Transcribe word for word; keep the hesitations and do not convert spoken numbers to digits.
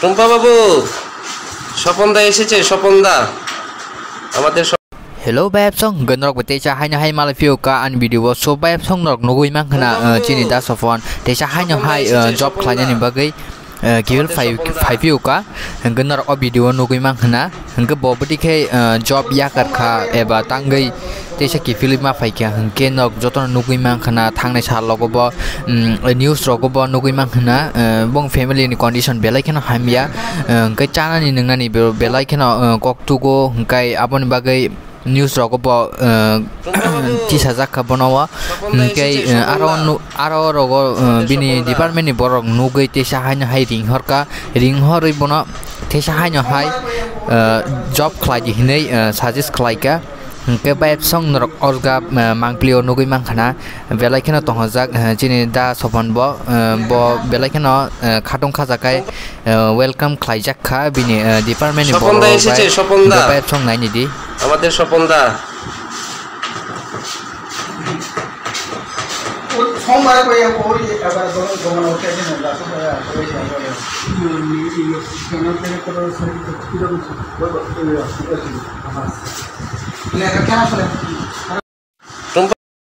টুম্পা বাবু, স্বপন দা এসেছে, স্বপন দা। আমাদের Swapan Hello, bayapsong, hwnkhe norok bo teisa haino hai malai phiyokha ani video o. So, bayapsong norok nugwi mankha na, uh, chini da Sopon teisa haino hai, uh, job khlainani bagwi, uh, kiphil phai, phai phiyokha. Hwnkhe norok o video o nugwi mankha na. Hwnkhe bo bwtwi khe, uh, job yakar kha eba tangwi teisa kiphilwi ma phaikha. Hwnkhe norok jotono nugwi mankha na, thangnai sal rogo bo, um, news rogo bo nugwi mankha na, uh, bong family ni condition belai kheno hamya. Uh, hwnkhe chanani nwngnani be-, belai kheno, uh, kok tugo, hwnkhe aboni bagwi news rogo bo, uh, tisajak kha bono o. Hwnkhe, uh, aro nu-, aro rogo, uh, bini department ni borok nugwi teisa haino hai ringhorkha, ringhorwi bono teisa haino hai, uh, job khlai di hinwi, uh, suggest khlaikha. Hwnkhe bayapsong norok orga, uh, mangpili o nugwi mankha na, belai kheno tonghojak, uh, chini da Sopon bo, uh, bo belai kheno, uh, khatung khajakai, uh, welcome khlaijak kha bini, uh, department ni borok bai. Swapan দা এসেছে, স্বপন দা। Hwnkhe bayapsong naini di. আমাদের স্বপন দা।